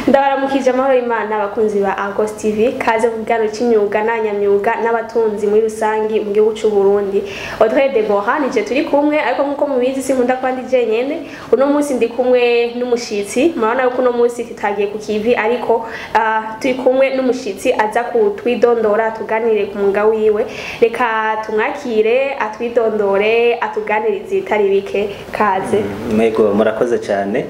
Ndabaramukije amahoro y'Imana, abakunzi ba Agos TV. Kaze mu kiganiro cy'imyuga n'abanyamyuga n'abatunzi muri rusangi mu gihugu cy'u Burundi. Audrey Deborah nije turi kumwe, ariko nkuko mubizi sinkunda kuba ndi jenyene. Uno munsi ndi kumwe n'umushitsi. Murabona yuko uno munsi tutagiye ku kivi, ariko turi kumwe n'umushitsi aza kutwidondora, tuganire ku mwuga wiwe. Reka tumwakire, atwidondore, atuganirize ibitari bike. Kaze. Mwego, murakoze cyane.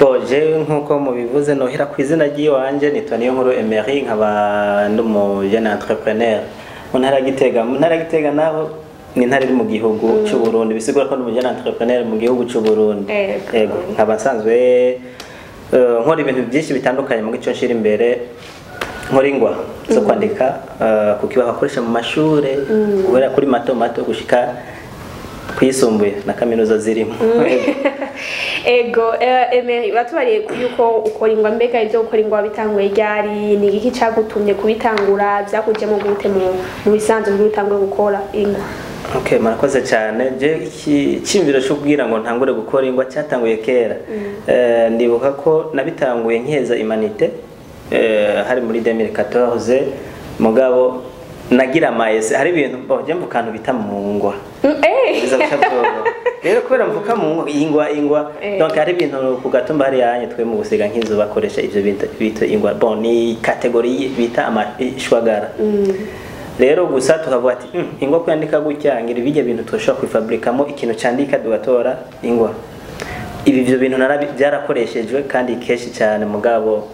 Bon, jewe nkuko mubivuze, nohera ku izina ry'iwanje, nitwa Niyonkuru Emery, nkaba ndi umu jeune entrepreneur mu ntara ya Gitega. Mu ntara ya Gitega naho ni intara iri mu gihugu cy'u Burundi, bisigura ko ndi umu jeune entrepreneur mu gihugu cy'u Burundi. Ego. Nkaba nsanzwe nkora ibintu byinshi bitandukanye. Mu gico nshira imbere, nkora ingwa zo kwandika ku kibaho bakoresha mu mashure, guhera kuri mato mato gushika kwisumbuye na kaminuza zirimo. Ego, Emery, batubariye yuko ukora ingwa. Mbega ibyo gukora ingwa bitanguye ryari? Ni igiki cagutumye kubitangura? Byakujemo gute mu bisanzwe bwo utanguye gukora ingwa? Okay, murakoze cyane. Je iki cyimviro cyo kubwira ngo ntangure gukora ingwa cyatanguye kera. Ndibuka ko nabitanguye nkeza humanités, hari muri 2014. Mugabo nagira ama essais, hari ibintu, bon, je mvuka ahantu bita mu ngwa. Biza guca byoroha. Rero kubera mvuka mu ngwa, ingwa ingwa, donc hari ibintu ku gatumba hari yanye twe mu gusiga nk'inzu bakoresha ivyo bita ingwa. Bon, ni catégorie bita amashwagara. Rero gusa tukavuga ati ingwa kwandika gutya, ngira bijya bintu tushobora kwifabrikamo ikintu candika, tugatora ingwa." Ibi ivyo bintu byarakoreshejwe kandi kenshi cyane, mugabo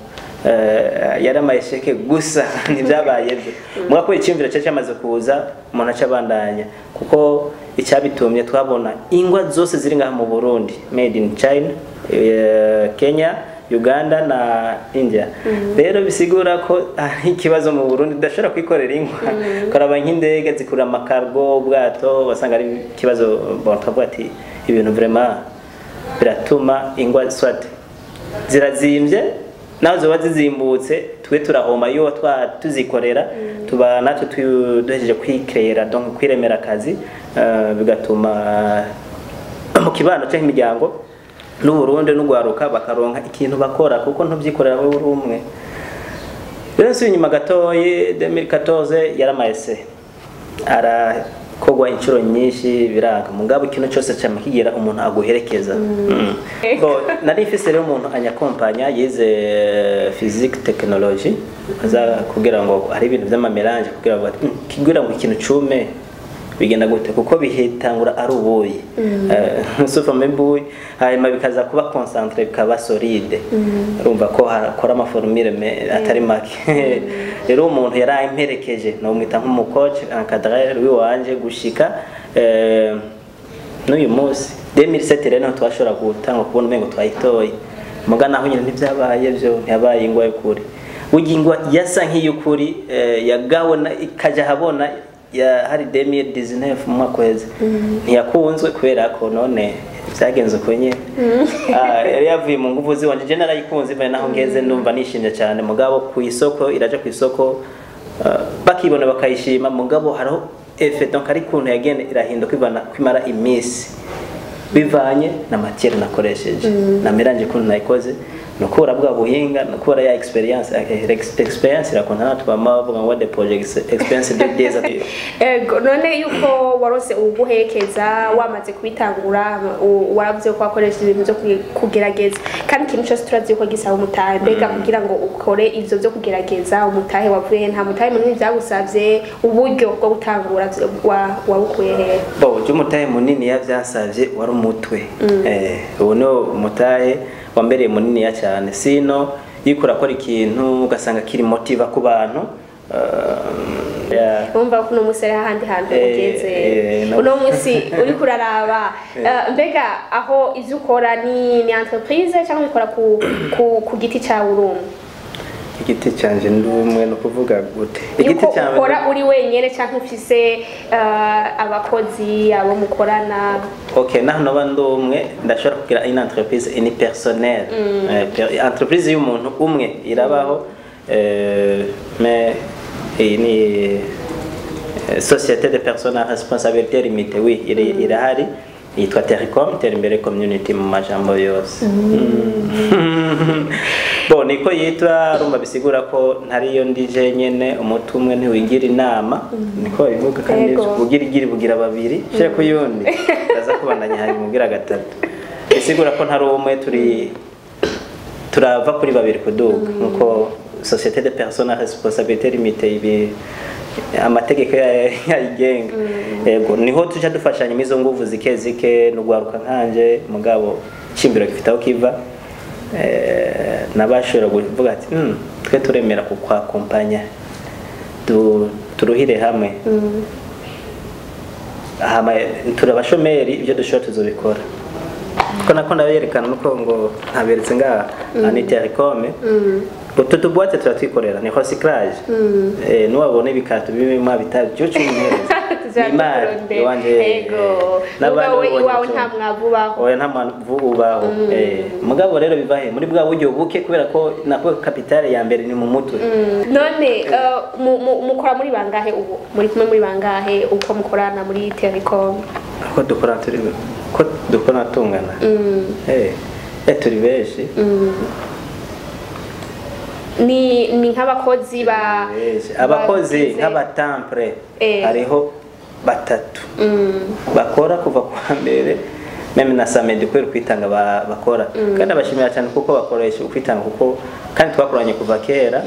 yari ama échecs gusa, ntibyabaye byo. Mugabo ko icyumviro cyacu cyamaze kuza, umuntu aca abandanya, kuko icyabitumye twabona ingwa zose ziri ngaha mu Burundi made in China, Kenya, Uganda na India. Rero bisigura ko ari ikibazo mu Burundi udashobora kwikorera ingwa, karaba nk'indege zikura ama cargo, ubwato, wasanga ari ikibazo. Bon, tukavuga ati ibintu vraiment biratuma ingwa soit zirazimbye, naho zoba zizimbutse twe turahoma iyo twa tuzikorera, tuba natwe duhejeje kwikreera, donc kwiremera akazi, bigatuma mu kibano cyangwa imiryango n'Uburundi n'ugwaruka bakaronka ikintu bakora, kuko ntubyikorera wowe uri umwe. Rero nsubiye inyuma gatoyi, 2014 yari ama essais, arakogwa inshuro nyinshi biranga. Mugabo ikintu cyose cyama kigira umuntu aguherekeza. Bon, nari mfise rero umuntu anyakompanya yize physique technologie, aza kugira ngo hari ibintu vy'ama mélange, kugira ngo ati, kugira ngo ikintu cume bigenda gute, kuko bihitangura ari ubuyi, sous forme buyi, hanyuma bikaza kuba concentré, bikaba solide. Urumva ko hakora ama formules atari make. Rero umuntu yari amperekeje nomwita nk'umu coach encadreur wiwanje gushika n'uyu munsi. 2007 rero niho twashobora gutanga kubona umengo twayitoye. Muga naho nyine ntibyabaye byo, ntiyabaye ingwa y'ukuri. Burya ingwa yasa nk'iy'ukuri, yagawe ikaja habona ya hari 2019 mu mwaka uheze, ntiyakunzwe kubera ko none byagenze uko nyene. Yari yavuye mu nguvu ziwanje. Je narayikunze mbe naho ngeze ndumva nishimye cyane, mugabo ku isoko iraja ku isoko, bakibona bakayishima, mugabo hariho effet, donc ari kuntu yagenda irahinduka ivana kwimara iminsi, bivanye na matière nakoresheje na mélange, kuntu nayikoze, nukura bwa buhinga, nukura ya expérience. Expérience irakonta, natwe bama bavuga ngo de project expérience de des Ego, none yuko warose uguherekeza wamaze kubitangura, waravuze ko wakoresha ibintu byo kugerageza, kandi ikintu cyose turazi yuko gisaba umutahe. Mbega kugira ngo ukore ivyo byo kugerageza, umutahe wavuye he? Nta mutahe munini byagusavye? Uburyo bwo gutangura wabukuye hehe? Bon, je umutahe munini yavyasavye wari umutwe. Ubu ni umutahe wambereye munini ya cyane. Sino iyo urakora ikintu ugasanga kiri motiva ku bantu, yeah. Urumva ko uno munsi ari ahandi hantu ugeze. No. Uno munsi uriko uraraba, mbega aho ivyo ukora ni entreprise cyangwa ubikora ku giti cyawe uri umwe? Igiti canje ndi umwe ni ukuvuga gute? Yuko ukora uri wenyene cyangwa ufise abakozi abo mukorana? Ok, naho noba ndi umwe, ndashobora kugira une entreprise unipersonnelle. Entreprise y'umuntu umwe irabaho, mais iyi ni société de personnes à responsabilité limitée, oui, irahari, yitwa Tericom, Terimbere Community mu majambo yose. Bo niko yitwa, rumba bisigura ko ntariyo ndije nyene, umuti umwe ntiwigira inama, niko babivuga kandi bugira igira bugira babiri shire ku yundi ndaza kubandanya hanyuma ugira gatatu, bisigura ko ntari umwe, turi turava kuri babiri kuduga, nkuko société de personnes à responsabilité limitée ibi amategeko yayigenga. Yego, niho tuja dufashanya imizo nguvu zike zike n'ugwaruka nkanje, mugabo cimbiro gifite aho kiva, nabashobora kuvuga ati twe turemera kukwakompanya turuhire hamwe, hama turabashomeri ibyo dushobora tuzobikora, kuko nako ndaberekana nuko ngo ntaberetse ngaha ni Tericom, utu tuboîte turatwikorera, ni recyclage, nuwabona ibikato bimwe bitabi cyo cyumuhereza imari iwanje. Yego, n'abandi iwawe nta mwavu ubaho. Oya, nta mwavu ubaho. Mugabo rero bivahe muri bwa buryo buke, kubera ko nako kapitale ya mbere ni mu mutwe. None mukora muri bangahe ubu? Muri kumwe muri bangahe uko mukorana muri Tericom? Ko dukora turi ko dukora tungana. Turi benshi. Ni nk'abakozi ba abakozi nk'abatampre hariho batatu bakora kuva kwa mbere meme na samedi kubera kwitanga bakora, kandi abashimira cyane kuko bakoresha ukwitanga, kuko kandi twakoranye kuva kera,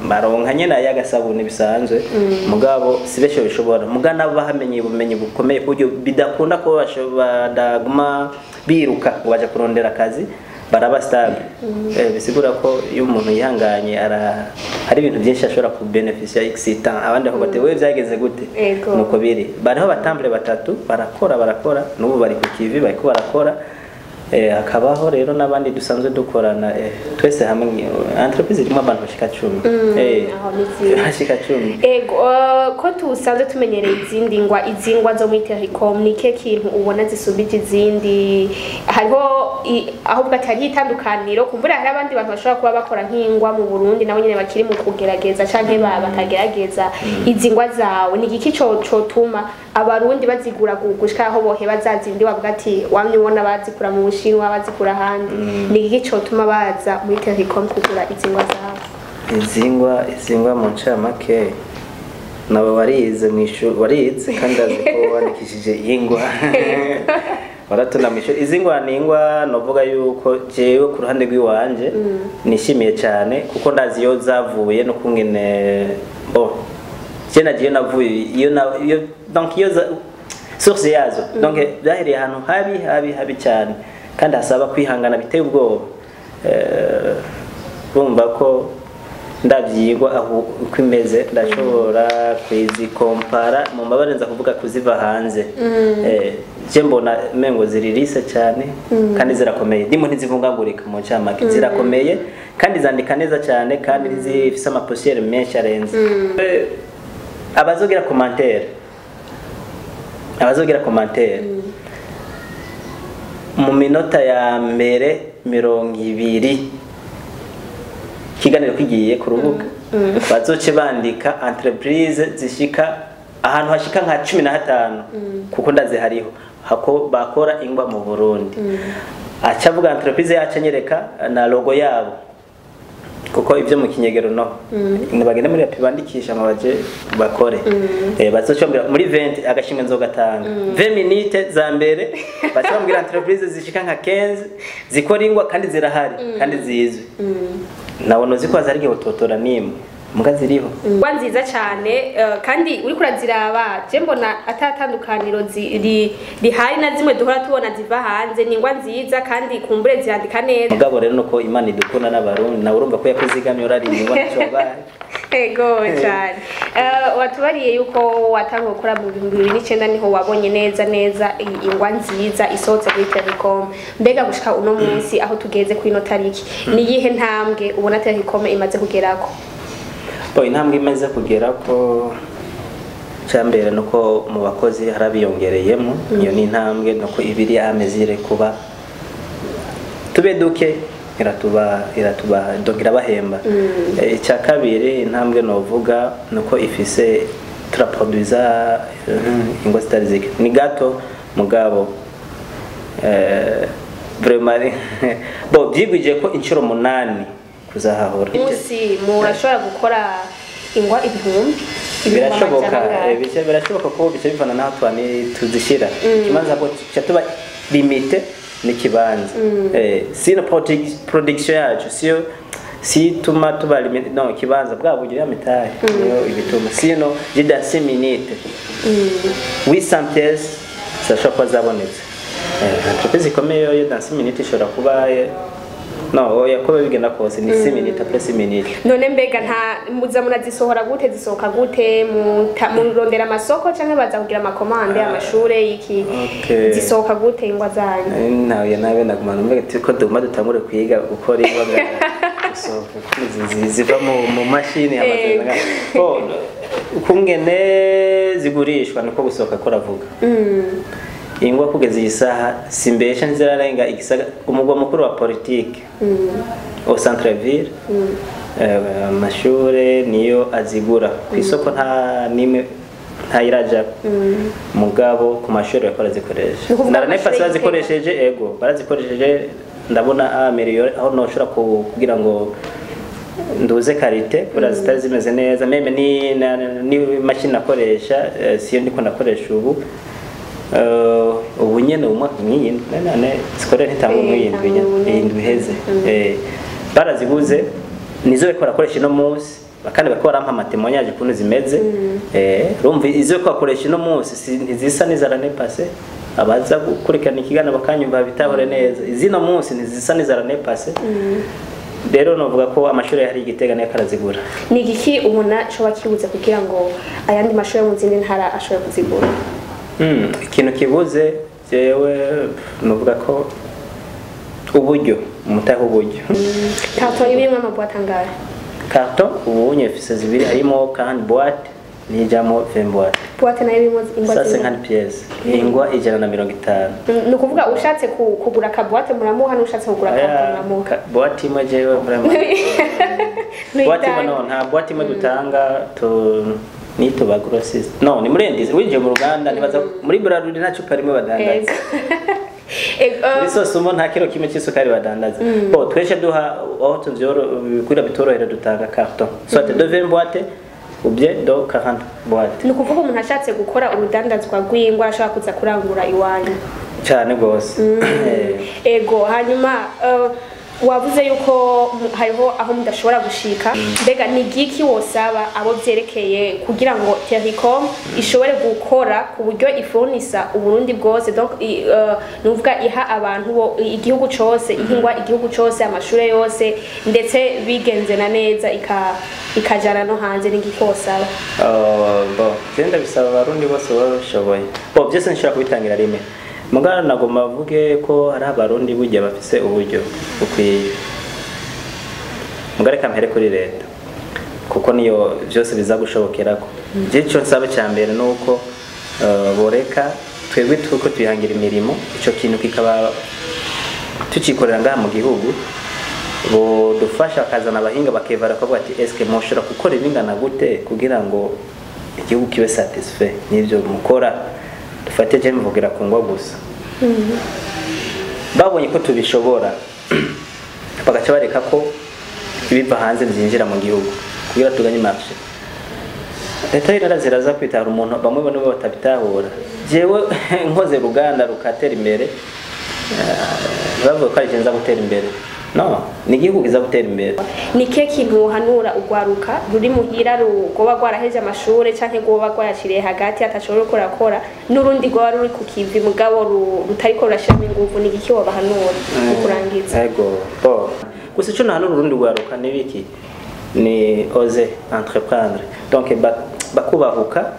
baronka nyene ayagasabune bisanzwe, mugabo si benshi bishobora, mugana bahamenye ubumenyi bukomeye kuburyo bidakunda ko badaguma biruka ngo baje kurondera akazi, baraba stable. Bisigura ko iyo umuntu yihanganye hari ibintu byinshi ashobora kubeneficia excitant abandi aho bate wewe byageze gute, nuko biri. Bariho batambure batatu barakora n'ubu bari ku kivi bariko barakora, hakabaho rero n'abandi dusanzwe dukorana, twese hamwe entreprise irimo abantu bashika 10. Bashika 10. Ego, ko tusanzwe tumenyereye izindi ngwa, izingwa zo muri Tericom, ni ke kintu ubona zisubije izindi? Hariho ahubwo atari itandukaniro, kumbura hari abandi bantu bashobora kuba bakora nk'ingwa mu Burundi nabo nyene bakiri mu kugerageza canke bakagerageza izingwa zawe, ni igiki cotuma abarundi bazigura gushika aho bohe bazazindi bavuga ati wamye ubona bazikura mu Bushinwa bazikura ahandi, ni igiki cotuma baza muri Tericom kugura izingwa zawe? Izingwa mu ncamake nabo warize mu ishuri, warize kandi azi ko wandikishije ingwa baratuna mu ishuri. Izingwa ni ingwa novuga yuko jewe ku ruhande rw'iwanje nishimiye cyane, kuko ndazi iyo zavuye no kungene bo je nagiye navuye iyo donc iyo source yazo, donc byahereye ahantu habi habi habi cyane, kandi hasaba kwihangana biteye ubwoba. Bumva ko ndabyigwa aho uko imeze ndashobora kuzikompara mu mabare nza kuvuga kuziva hanze. Je mbona mengo ziririse cyane kandi zirakomeye, ndimo ntizivungagurika mu ncamake, zirakomeye kandi zandika neza cyane, kandi zifise amaposiere menshi arenze. Abazogira commentaire mu minota ya mbere 20 kiganiro kigiye ku rubuga, bazoce bandika entreprise zishika ahantu hashika nka 15, kuko ndaze hariho hako bakora ingwa mu Burundi. Acavuga entreprise yacu anyereka na logo yabo, kuko ivyo mu kinyegero no nibagenda muri api bandikisha amabaje bakore, bazocombera muri 20 agashimwe nzogatanga 20 minutes za mbere bacambwira entreprise zishika nka 15 zikora ingwa kandi zirahari kandi zizwi. Nawono ziko azari utotora nimwe muga ziriho ngwa nziza cyane, kandi uri kuraziraba je mbona atatandukaniro rihari na zimwe duhora tubona ziva hanze, ni ngwa nziza kandi kumbure zirandika neza. Mugabo rero nuko Imana idukunda n'abarundi, nawe urumva ko yakuzigamye urari ingwa cyobaye. Ego cyane. Watubariye yuko watangiye gukora mu 2009 niho wabonye neza neza ingwa nziza isohotse kuri Tericom. Mbega gushika uno munsi aho tugeze kuri ino tariki, ni yihe ntambwe ubona Tericom imaze kugerako? Bo intambwe imaze kugerako cyambere nuko mu bakozi harabiyongereyemo, iyo ni intambwe, nuko ibiri amezire kuba tube duke iratuba donc irabahemba. Icya kabiri intambwe novuga nuko ifise turaproduza ingwa zitari zike, ni gato mugabo vraiment bo byigwije ko inshuro 8 Kuzahahora. Munsi murashobora gukora ingwa ibihumbi? Birashoboka, birashoboka ko bice bivana naho twani tuzishira. Ikibanza ko tuba limite n'ikibanza. Sino production yacu siyo si tuma tuba limite, no ikibanza bwa buryo ya mitari niyo ibituma. Sino jida 6 minutes 800 pièces zashobora kuba zabonetse. Entreprise ikomeye yo dans 6 minutes ishobora kuba no oya ko bigenda kose ni 6 minutes après 6 minutes. None mbega nta muza murazisohora gute, zisohoka gute, murondera amasoko canke baza kugira amakomande amashure iki? Zisohoka gute ingwa zanyu? Nawe nabe nagumana mbega tuko duma dutangure kwiga gukora ingwa ziva mu mashini amazenga. Bo kungene zigurishwa niko gusohoka ko ravuga. Ingwa kugeza iyi saha simbesha nzirarenga igisaga umugwa mukuru wa politique au centre ville. Amashure niyo azigura ku isoko nta nimwe ntayiraja. Mugabo ku mashure bakora zikoresha naranefasi bazikoresheje, ego barazikoresheje, ndabona ameliyore aho noshobora kugira ngo nduze karite kubera zitari zimeze neza. Meme ni mashini nakoresha siyo ndiko nakoresha ubu. Ubu nyene umwaka mwiyindi nane sikore ntitango mwiyindwi indwi heze. Baraziguze nizo bariko barakoresha ino munsi, kandi bariko barampa amatemoignage ukuntu zimeze. Urumva izo bariko bakoresha ino munsi ntizisa n'izarane passé. Abaza gukurikirana ikiganiro bakanyumva bitahure neza, izino munsi ntizisa n'izarane passé. Rero novuga ko amashuri yari Igitega nayo karazigura. Ni igiki ubona coba kibuze kugira ngo ayandi mashuri mu zindi ntara ashobore kuzigura? Ikintu kibuze jewe novuga ko uburyo, umutahe uburyo. Karton ibirimo amaboîte angahe? Karton ubu nyefise zibiri, harimo 40 boîte nijamo 20 boîte. Boîte nayo irimo ingwa 150 pièces. Ingwa 150. Ni ukuvuga ushatse kugura ka boîte muramuha, n'ushatse kugura karton muramuha. Boîte imwe jewe vraiment. Boîte imwe no, nta boîte imwe dutanga tu nito ba grossiste. No, ni muri winjiye mu ruganda nibaza muri Brarudi nta cupa rimwe badandaza. Muri sosumo nta kilo kimwe cy'isukari badandaza. Bo tweshe duha aho tuvyoro bikura bitorohera dutanga carton. Soit de 20 boîtes ou bien de 40 boîtes. Ni ukuvuga umuntu ashatse gukora urudandazwa rw'ingwa ashobora kuza kurangura iwanyu. Cyane gose. Ego hanyuma wavuze yuko hariho aho mudashobora gushika, mbega ni giki wosaba abo vyerekeye kugira ngo Terricom ishobore gukora ku buryo ifurnisa Uburundi bwose, donc nuvuga iha abantu bo igihugu cose, ihingwa igihugu cose, amashure yose, ndetse bigenze na neza ikajana no hanze, ni giki wosaba? Bo genda bisaba abarundi bose babishoboye. Bo byose nshobora kubitangira rimwe. Mugana nagomba avuge ko hari abarundi burya bafise uburyo bukwiye. Mugare kampere kuri leta kuko niyo byose bizagushobokerako. Je cyo nsaba cya mbere nuko boreka twebwe tuko twihangira imirimo, ico kintu kikaba tucikorera ngaha mu gihugu, bo dufasha bakazana abahinga bakevara ko bati eske mushobora gukora ibingana gute kugira ngo igihugu kibe satisfait n'ivyo mukora. Dufate je mvugira ku ngwa gusa. Babonye ko tubishobora bagaca bareka ko ibiva hanze byinjira mu gihugu kugira tuganye marché. Leta iraza kwitahura umuntu bamwe bane batabitahura. Jewe nkoze ruganda rukatera imbere, bavuga ko ari nza gutera imbere. No, ni igihugu kiza gutera imbere. Ni ke kintu uhanura ugwaruka ruri muhira rugoba gwaraheje amashure canke goba gwayashiriye hagati atashobora gukora kora, n'urundi gwa ruri ku kivi mugabo rutariko rurashiramo inguvu, ni igiki wobahanura kurangiza? Ego, bo gusa ico nahanura urundi gwaruka ni biki? Ni oser entreprendre. Donc bakubahuka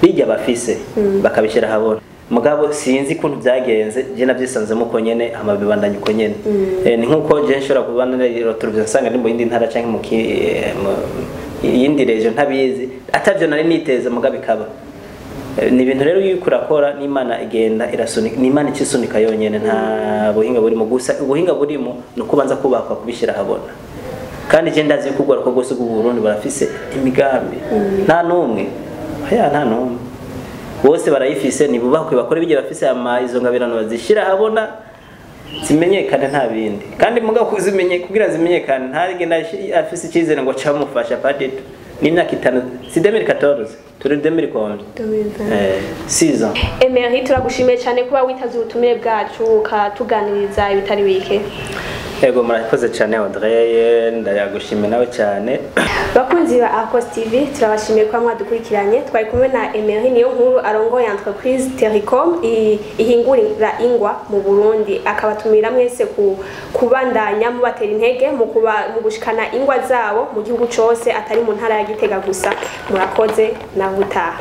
bijya bafise bakabishira habona. Mugabo sinzi kuntu byagenze, je navyisanzemo uko nyene amabibandanye uko nyene. Ni nkuko je nshobora kubana rero turuvye nsanga ndi mu yindi ntara canke mu yindi region ntabizi, atavyo nari niteze mugabo ikaba. Ni ibintu rero yuko urakora n'Imana igenda irasunika, n'Imana icisunika yonyene, nta buhinga burimo. Gusa ubuhinga burimo ni ukubanza kubakwa kubishira habona. Kandi je ndazi yuko ugwaruka rwose rw'u Burundi barafise imigambi. Nta numwe. Oya nta numwe. Bose barayifise, ni bubakwe bakore bijye bafise ama izo ngabirano bazishira habona, Zimenyekane, nta bindi. Kandi mugabo kuzimenye, kugira zimenyekane, ntarigenda afise icyizere ngo camufasha, pas du tout. Ni imyaka 5, si 2014, turi 2011. 2020. 6 ans. Emery, turagushimiye cyane kuba witavye ubutumire bwacu, ukatuganiriza ibitari bike. Yego, murakoze cyane Audrey, ndayagushimiye nawe cyane. Bakunzi ba Arcos TV, turabashimiye kuba mwadukurikiranye. Twari kumwe na Emery Niyo Nkuru, arongoye entreprise Tericom ihingurira ingwa mu Burundi, akabatumira mwese kubandanya mubatera intege mu gushikana ingwa zabo mu gihugu cose, atari mu ntara ya Gitega gusa. Murakoze, nawe utaha.